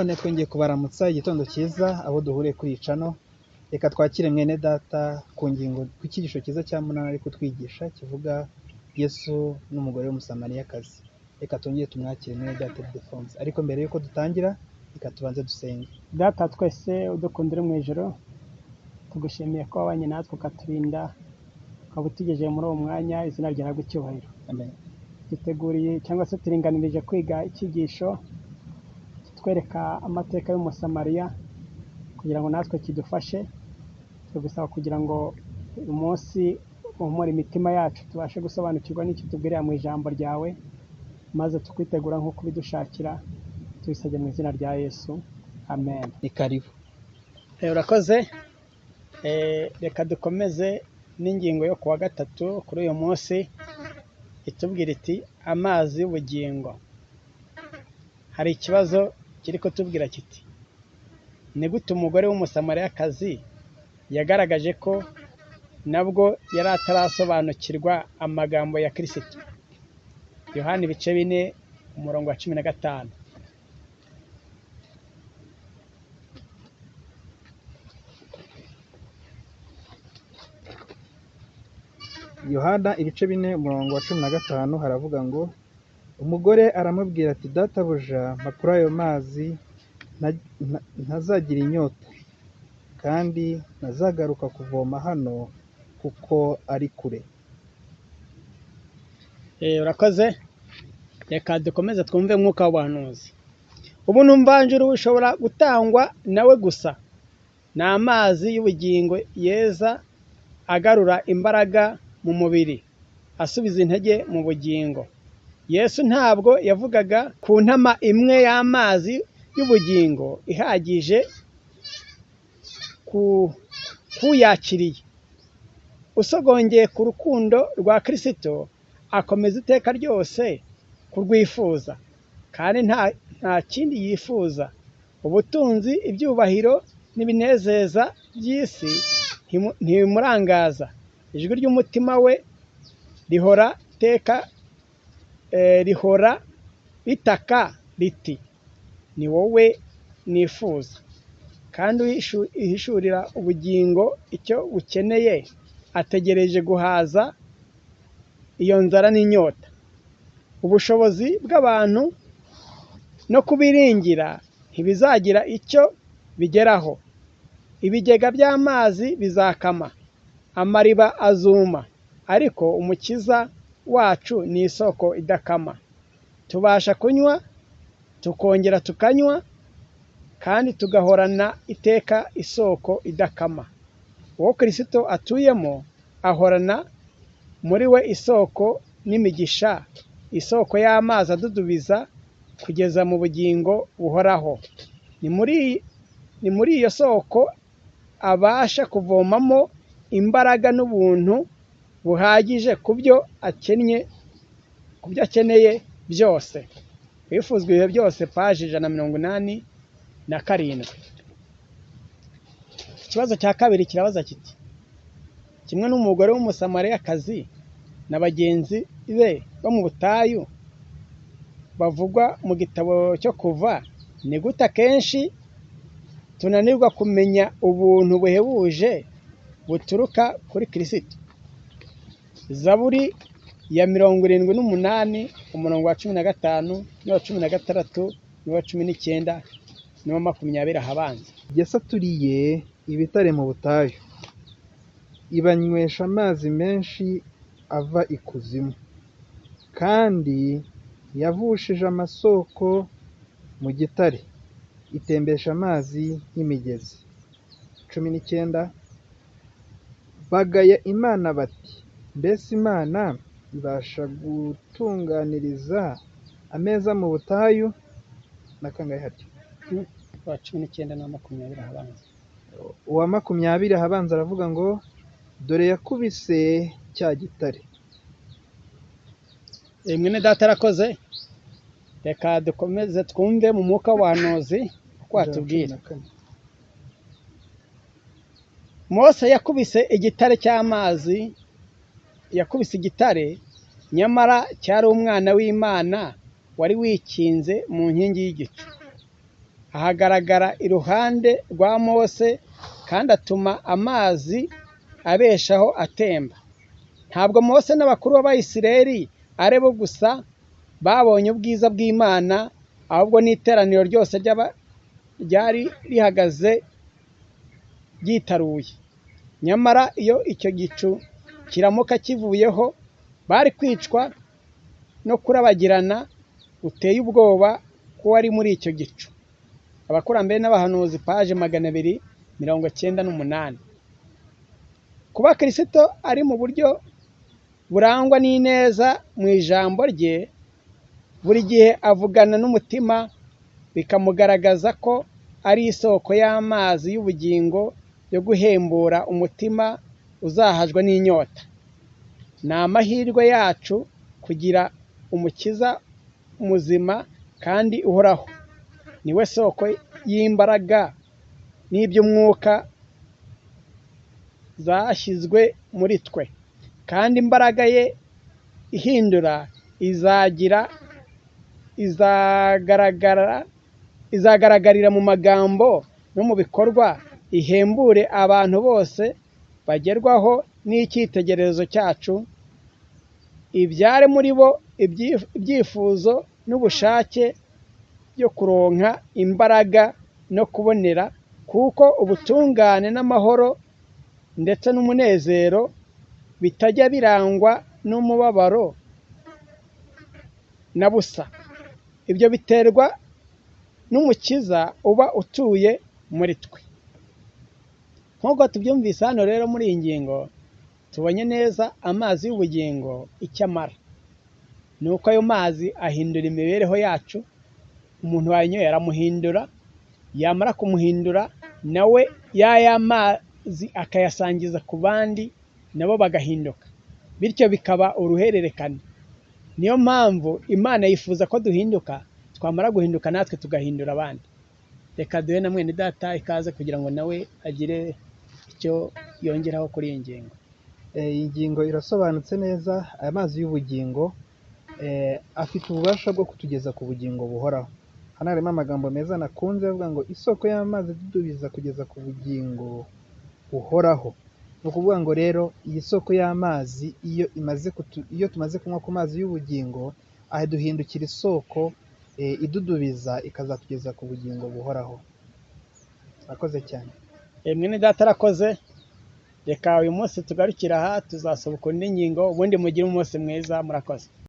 Nanone twongeye kubaramutsa igitondo cyiza abo duhuriye kuri iyi channel. Reka twakire mwene data ku ngingo, ku cyigisho cyiza cya munani ari kutwigisha kivuga Yesu n'umugore w'Umusamariyakazi. Reka twongere tumwakire mwene data Ildefonse. Ariko mbere y'uko dutangira, reka tubanze dusenge. Data twese udukunda uri mu ijuru, tugushimiye ko wabanye natwe ukaturinda, ukaba utugejeje muri uwo mwanya, izina ryawe icyubahiro. Amen. Duteguriye cyangwa se turinganirije kwiga icyigisho kitwereka amateka y'Umusamariya kugira ngo natwe kidufashe. Tugusaba kugira ngo uyu munsi uhumure imitima yacu, tubashe gusobanukirwa n'icyo tubwirira mu ijambo ryawe, maze tukwitegura nk'uko ubidushakira. Tubisabye mu izina rya Yesu, amen. Ni karibu. Urakoze. Reka dukomeze n'ingingo yo kuwa gatatu kuri uyu munsi itubwira iti amazi y'ubugingo. Hari ikibazo kiri kutubwira kiti ni gute umugore w'Umusamariyakazi yagaragaje ko nabwo yari atarasobanukirwa amagambo ya Kirisitu? Yohani ibice 4 umurongo wa 15. Yohana ibice 4 umurongo wa 15 haravuga ngo umugore aramubwira ati databuja mpa kuri ayo mazi ntazagira inyota kandi ntazagaruka kuvoma hano kuko ari kure. Urakoze. Reka dukomeze twumve umwuka w'ubuhanuzi. Ubuntu mvanjuru bushobora gutangwa nawe gusa. Ni amazi y'ubugingo yeza agarura imbaraga mu mubiri, asubiza intege mu bugingo. Yesu ntabwo yavugaga ku ntama imwe y'amazi y'ubugingo ihagije kuyakiriye. Usogongeye ku rukundo rwa Kristo akomeza iteka ryose kurwifuza, kandi nta kindi yifuza. Ubutunzi, ibyubahiro n'ibinezeza by'isi ntibimurangaza. Ijwi ry'umutima we rihora iteka, rihora ritaka riti ni wowe nifuza. Kandi uhishurira ubugingo icyo bukeneye, ategereje guhaza iyo nzara n'inyota. Ubushobozi bw'abantu no kubiringira ntibizagira icyo bigeraho. Ibigega by'amazi bizakama, amariba azuma, ariko Umukiza wacu ni isoko idakama. Tubasha kunywa, tukongera tukanywa, kandi tugahorana iteka isoko idakama. Uwo Kristo atuyemo ahorana muri we isoko n'imigisha, isoko y'amazi adudubiza kugeza mu bugingo buhoraho. Ni muri iyo soko abasha kuvomamo imbaraga n'ubuntu buhagije ku byo akeneye byose. Wifuzwa ibihe byose, paji 187. Ikibazo cya kabiri kirabaza kiti kimwe n'umugore w'Umusamariyakazi na bagenzi be bo mu butayu bavugwa mu gitabo cyo Kuva, ni gute akenshi tunanirwa kumenya ubuntu buhebuje buturuka kuri Kristo? Zaburi ya 78 umurongo wa 15 n'uwa 16 n'uwa 19 n'uwa 20 ahabanza. Yasaturiye ibitare mu butayu, ibanywesha amazi menshi ava ikuzimu, kandi yavushije amasoko mu gitare, itembesha amazi nk'imigezi. 19 Bagaya Imana bati mbese Imana ibasha gutunganiriza ameza mu butayu? Na kangahe harya? Uwa 19 na 20 ahabanza. Uwa 20 ahabanza aravuga ngo dore yakubise cya gitare. Mwene data arakoze. Reka dukomeze twumve mu mwuka w'ubuhanuzi uko watubwira. Mose yakubise igitare cy'amazi, yakubise igitare, nyamara cyari umwana w'Imana wari wikinze mu nkingi y'igicu. Ahagaragara iruhande rwa Mose kandi atuma amazi abeshaho atemba. Ntabwo Mose n'abakuru b'Abayisiraheli ari bo gusa babonye ubwiza bw'Imana, ahubwo n'iteraniro ryose ryari rihagaze ryitaruye. Nyamara iyo icyo gicu kiramuka kivuyeho, bari kwicwa no kurabagirana guteye ubwoba k'uwari muri icyo gicu. Abakurambere n'abahanuzi, paje 298. Kuba Kristo ari mu buryo burangwa n'ineza mu ijambo rye, buri gihe avugana n'umutima, bikamugaragaza ko ari isoko y'amazi y'ubugingo yo guhembura umutima uzahajwe n'inyota. Ni amahirwe yacu kugira Umukiza muzima kandi uhoraho. Niwe soko y'imbaraga n'iby'umwuka zashyizwe muri twe, kandi imbaraga ye ihindura izagira izagaragara izagaragarira mu magambo no mu bikorwa, ihembure abantu bose bagerwaho n'icyitegererezo cyacu, ibyare muri bo ibyifuzo n'ubushake byo kuronka imbaraga no kubonera, kuko ubutungane n'amahoro ndetse n'umunezero bitajya birangwa n'umubabaro na busa. Ibyo biterwa n'Umukiza uba utuye muri twe. Nk'uko tubyumvise hano rero muri iyi ngingo, tubonye neza amazi y'ubugingo icyo amara. Ni uko ayo mazi ahindura imibereho yacu, umuntu wayanyoye aramuhindura, yamara kumuhindura nawe ya mazi akayasangiza ku bandi, nabo bagahinduka. Bityo bikaba uruhererekane. Niyo mpamvu Imana yifuza ko duhinduka, twamara guhinduka natwe tugahindura abandi. Reka duhe na mwene data ikaze kugira ngo nawe agire icyo yongeraho kuri iyi ngingo. Iyi ngingo irasobanutse neza. Aya mazi y'ubugingo afite ububasha bwo kutugeza ku bugingo buhoraho. Hano harimo amagambo meza nakunze avuga ngo isoko y'amazi idudubiza kugeza ku bugingo buhoraho. Ni ukuvuga ngo rero iyi soko y'amazi iyo imaze iyo tumaze kunywa ku mazi y'ubugingo, aduhindukira isoko idudubiza ikazatugeza ku bugingo buhoraho. Murakoze cyane. Mwene data arakoze. Reka uyu munsi tugarukire aha, tuzasubukura indi ngingo, ubundi mugire umunsi mwiza, murakoze.